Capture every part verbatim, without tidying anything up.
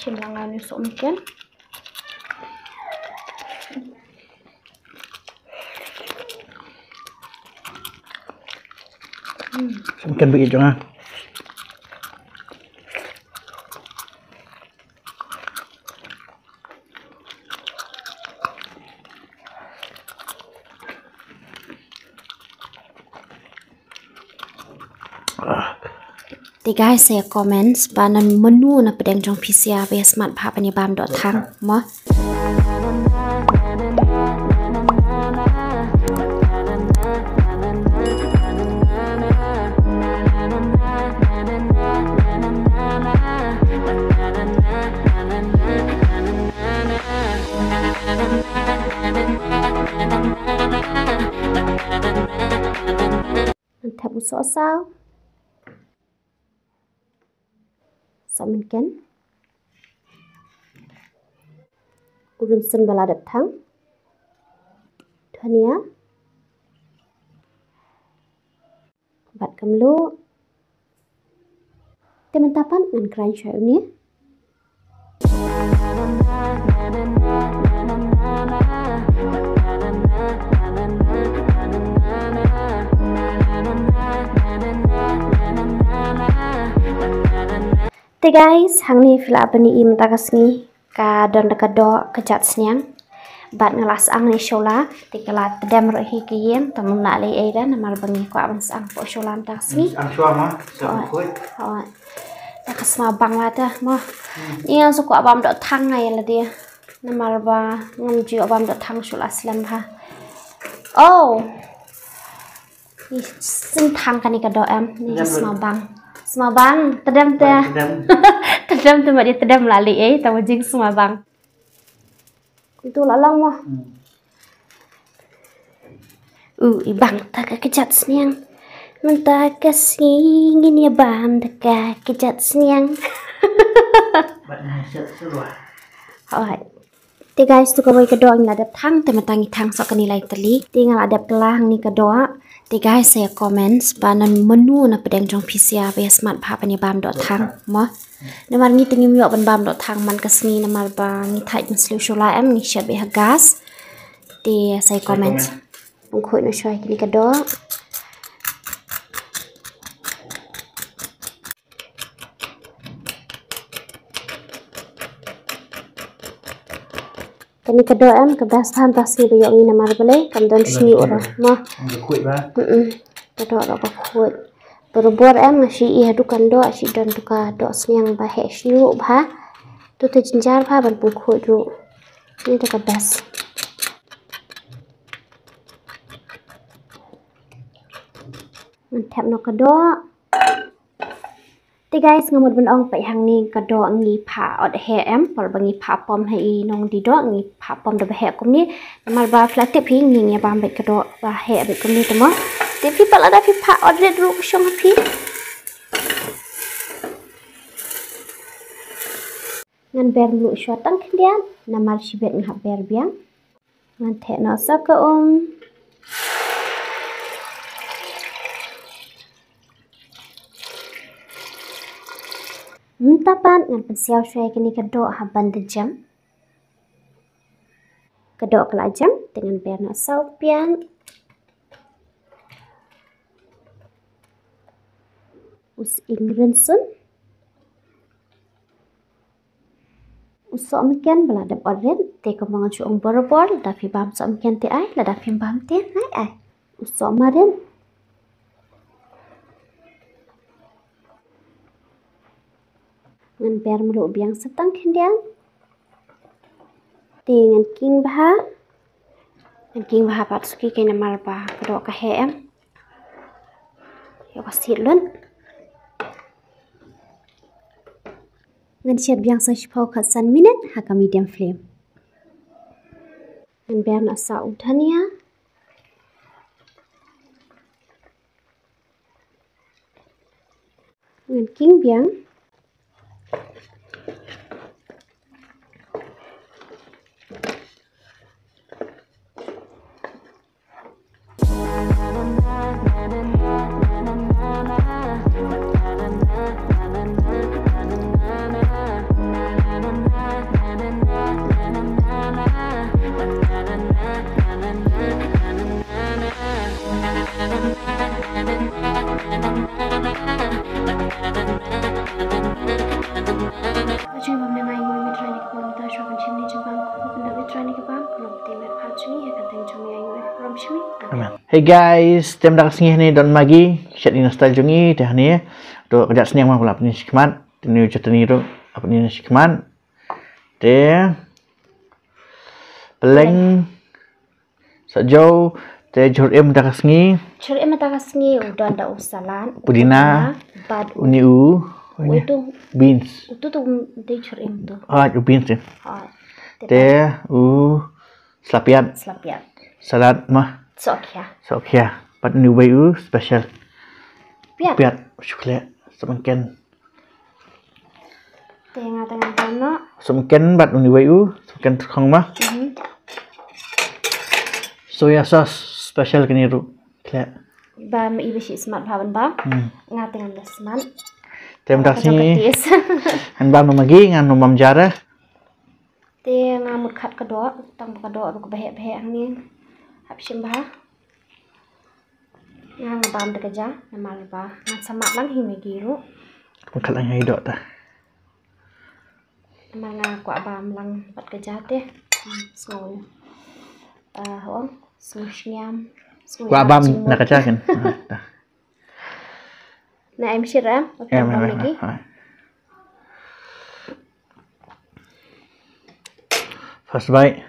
Shim lang nga ïa u sohmynken. Hmm. Sohmynken ba ïeit jong nga. Te guys, sa ïa comments ba na mynno na pdeng jong phi sa ïa ba ïa smat bha ban ïa bam doh thang mo. Ngan thep u sohsaw. Sohmynken. U rynsun ba la dep thang. Dhania. Bad ka mluh. Te mynta pat ngan kren shuwa ïa une. Te guys, hangne phi lah ban ïohi mynta ka sngi ka don da ka doh ka jait sniang. Bad nga la sah hangne shola, te ka la tdem ruh hi ka ïing, te ngam lah leh ei ei da namar ba ngi kwah ban sah hapoh shola mynta ka sngi. Sah shuwa ma, sah khuid. Hooid. Te ka sma bang la te mo. Hmm. Ïa nga sa kwah bam doh thang nga ïa lade. Namar ba ngam ju ïoh bam doh thang shuh la slem bha. Oh. Ïa, sngewthang kane ka doh em. Ni sma bang. Sma bang, tdem te. Tdem. Tdem te, ma dei tdem la lei ei, tang ba jingsma bang. Kumto la long mo. Hmm. U i bang ta ka kjat sniang. Mynta ka sngi ngin ïa bam da ka kjat sniang. Bad ngi shet shuwa. Alright. Te guys, to kawei ka doh ngi la dep thang, te mynta ngi thang soh kane lai tylli. Te nga la dep kylla hangne ka doh. Te guys, sa ïa comments ba na mynno na pdeng jong phi sa ïa ba ïa smat bha ban ïa bam doh thang mo. Namar ngi te ngim ïoh ban bam doh thang man ka sngi namar ba ngi thait mynsiew shuh la em, ngi shet beit ha gas. Te sa ïa comments. Pynkhuid noh shuwa ïa kane ka doh. Kane ka doh em, ka best bha mynta ka sngi ba ïoh ngi namar balei kam don shñiuh ruh mo. Ka doh ruh ka khuid. Barabor em, nga shu ïohi haduh kan doh, shu don tu ka doh sniang ba heh shñiuh bha. Tu te jynjar bha ban pynkhuid ruh. Kane te ka best. Ngan thep noh ka doh. Te guys, nga mut ban ong peit hangne ka doh ngi phah ot heh em, por ba ngi phah pom ha i nongdie doh ngi phah pom da ba heh kumne. Namar ba phi la tip hi ngi ngi bam beit ka doh ba heh beit kumne te mo. Te phi pat lada phi phah ot rit ruh ka shong ha phi. Ngan ber mluh shuwa tang khyndiat namar shibit nga hap ber biang. Ngan theh noh sa ka um. Mynta pat ngan pynsiaw shuwa ïa kane ka doh hap ban da jem. Ka doh ka la jem, te ngan ber noh sa u pian. U sying rynsun. U sohmynken ba la dep ot rit, te kumba nga ju ong barabor, lada phi bam sohmynken te ai, lada phim bam te ai ai. U sohmarit. Ngan ber mluh biang sa tang khyndiat. Te ngan king bha. Ngan king bha pat suki kane namar ba ka doh ka heh em. Ïoh ka sit lut. Ngan shet biang sa shiphew khatsan minit ha ka medium flame. Ngan ber noh sa u dhania. Ngan king biang. Hey guys, te mynta ka sngi hangne don Maggi, shet ïa ka style jong ngi, te hangne. To ka jaka sniang ma pala pynïaid shakhmat, te une u chutney ruh, pynïaid shakhmat. Te pylleng, sa jew, te jhur im mynta ka sngi. Jhur im mynta ka sngi, u don da u salad, pudina, pudina, bad une u, une u itu, beans. Utu tu dei jhur im tu. Ah, u beans tu. Ah, te u Sla piat. Sla piat. Salad ma. Soh khia. Soh khia. Bad une uwei u special. Piat. Piat. Shu khleh. Sop mynken. Te nga te ngan don noh. Sop mynken bad une uwei u. Sop mynken tyrkhong ma. Mhm. Soya sauce special kane ruh. Khleh. Ba ma i ba shi smat bha ban ba. Hmm. Nga te ngan da smat. Te mynta ka sngi. Ngan bam ma Maggi, ngan ym bam jar eh. Te nga mut khat ka doh, tang ba ka doh ruh kaba heh ba heh hangne. Hap shim bha. Nga nga bam da ka ja, namar ba ngan sa mad lang hi Maggi ruh. Mut khat lang hi doh ta. Namar nga kwah bam lang bad ka ja te. Hmm, sngew. Ah, hooid, sngew shngiam. Sngew. Kwah bam na ka ja kan. Ah, ta. Na em shira, em, em, em, lagi. First bite.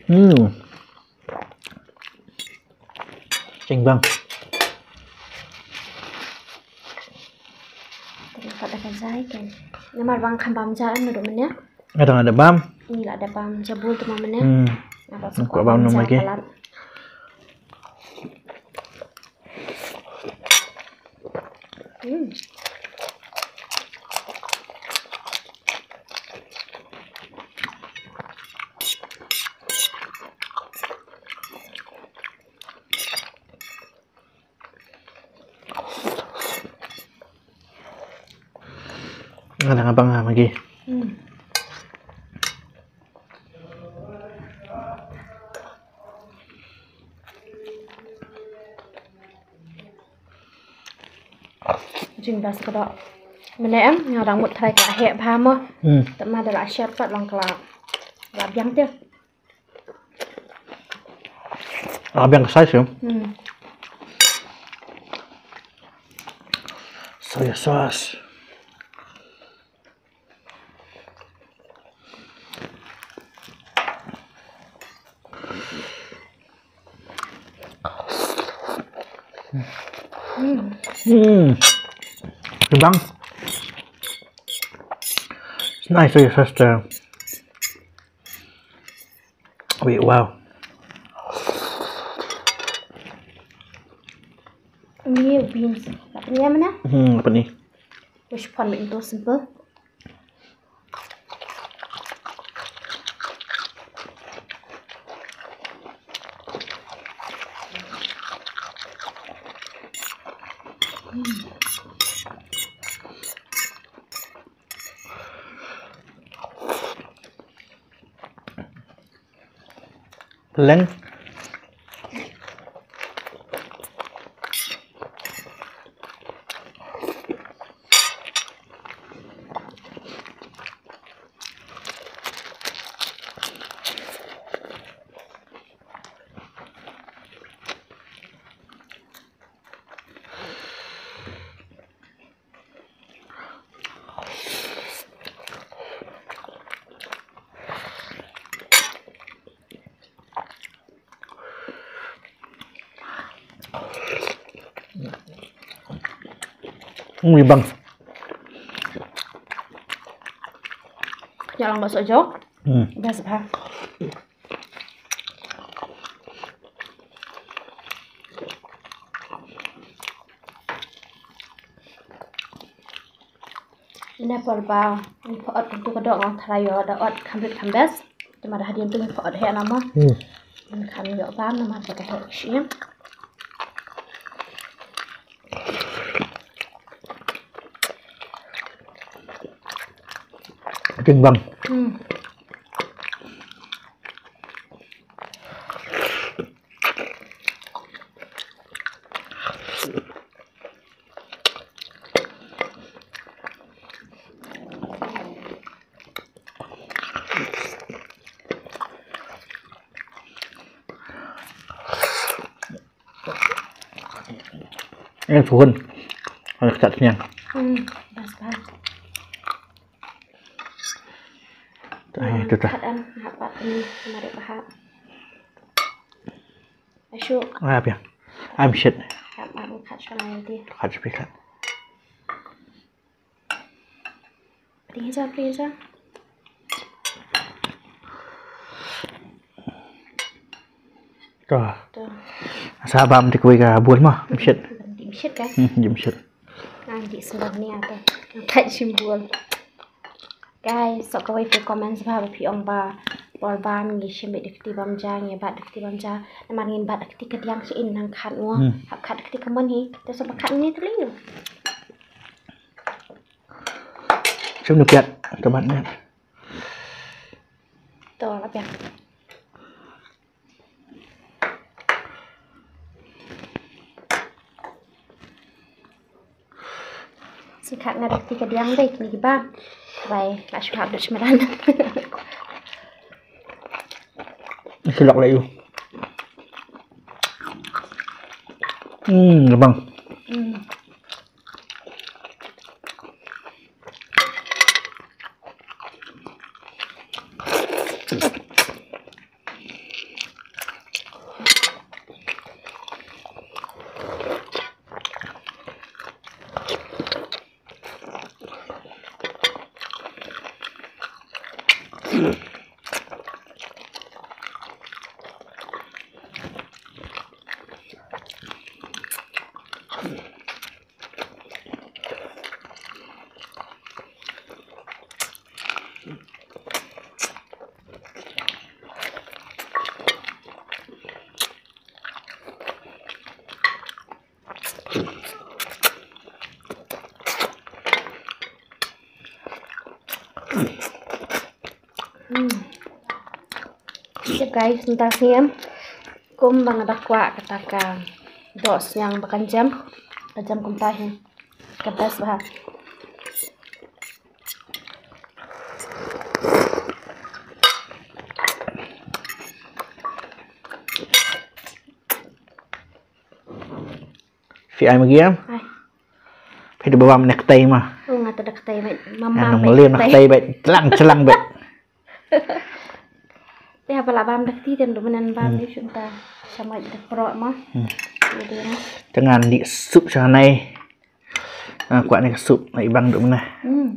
Hmm. Cheng bang. Tengah kat dah kan saya kan. Namar bang kan bam ja kan duduk menya. Ada ada bam. Ni lah ada bam jabul tu mama nya. Hmm. Nampak. Kau bam nama ke? Hmm. Nga dang abang ah Maggi. Hmm. Jing bas ka dok. Mene em, nga dang mut trai ka heh bha mo. Hmm. Te ma da la sher pat long ka la. La biang te. Ah, biang ka size ya. Hmm. Soya sauce. Hmm. Hmm. Bang. It's nice soya sauce there. Wait, wow. Ini beans. Apa ni, mana? Hmm, apa ni? Which one itu simple? Hmm. Leng. Ui bang. Nya lang bakso jok. Hmm. Best bha. Ina por ba ngi pha ot kumtu ka dok ngan tharai ïa da ot kham rit kham best. Te ma da hadien tu ngi pha ot heh na ma. Hmm. Ngi khan ïa bam na ma ka heh shi. King bang. Hmm. Eh, suhun. Ada ketat sniang. Hmm, bas bas. Ai, tu ta. Khat em, hap pat ni, mari bahap. Asu. Ai, apa ya? I'm shit. Hap, hap, khat shana nanti. Khat shana khat. Pring sa, pring sa. To. To. Sa bam te kawei ka bul mo. Mshit. Mshit ka? Hmm, mshit. Ngan di sembang ni ata. Ngan kat simbol. Guys, so kawei phi comment ba, ba phi ong ba por bam ngi shim bad da kti bam ja, ngi bat da kti bam ja. Namar ngin bat da kti kadiang sha in nang khat mo. Hmm. Hap khat da kti kamon hi. Te so ba khat ni tu lei. Shim ni piat, tomat ni. To, la piat. Sngewkha nga da kti kadiang dei kine kiba. Bai, la shu hap da shmeran. Silok la yu. Hmm, lebang. Hmm. Hmm. Okay guys, mynta sngewbha kumba nga da kwah kata ka doh sniang ba kan jem, ka jem kumta hi. Ka best bha. Phi ai ma giam? Ai. Phi da bam nektai ma. Oh, nga ta da ktai ma. Mama. Nong mele nektai ba. Chlang chlang ba. Te haba la bam da kti tem du manan bam ni shunta. Sama da pro ma. Hmm. Te ngan di sup sha nai. Ah, kwah ne ka sup na ibang du manan. Hmm.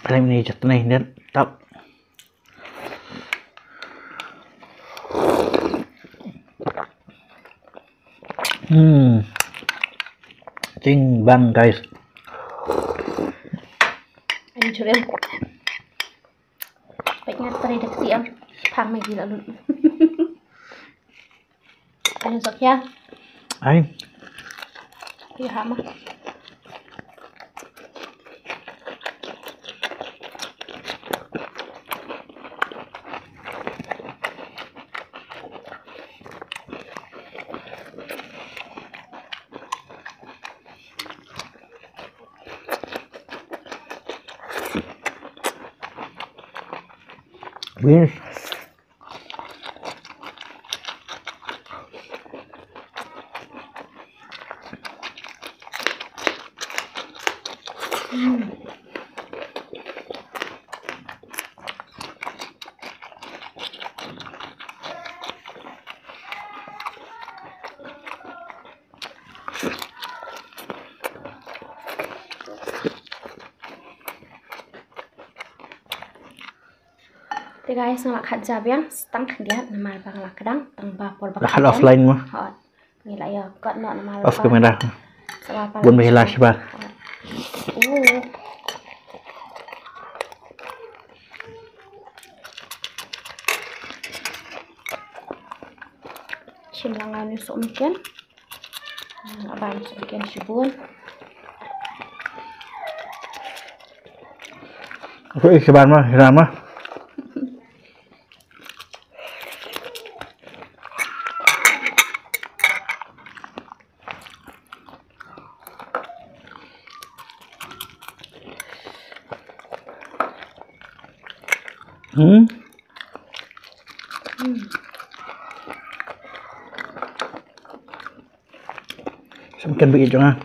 Paling ni jat ni dan tap. Hmm. Ting bang guys. Ayo coba. Pek ngat tadi dak siang. Pang lagi lalu. Ayo sok ya. Ai. Iya, hama. Beans. Te guys, nga la khat ja biang, tang khyndiat namar ba nga la kdang, tang ba por ba la khat offline mo. Hot. Ngi la ïa kot noh namar off camera. Bun ba ïa la shiba. Oh. Shim lang ïa ni suk mungkin. Nga bam suk mungkin shibun. Aku isi ban mah, hiram mah. Hmm. Sam kan bi jong ah.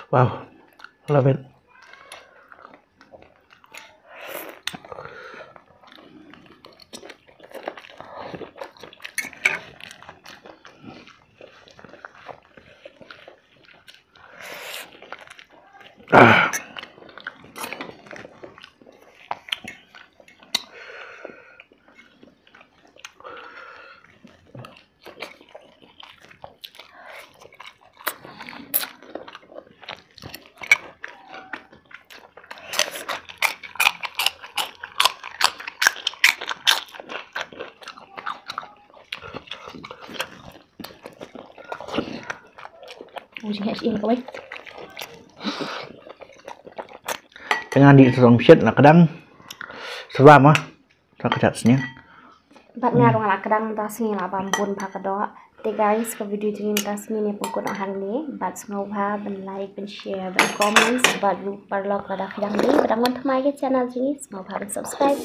Wow, love it. Ka nga dih song shit la kdang. Sura ma. Sa ka chat sniang. Bad nga ruh nga la kdang ta sngi la bam bun bha ka doh. Te guys, ka video jong ngi mynta sngi ne pynkut hangne. Bad sngewbha ban like, ban share, ban comment. Bad ruh paralok lada phi dang dei, ba dang wan thymmai ka channel jong ngi, sngewbha ban subscribe.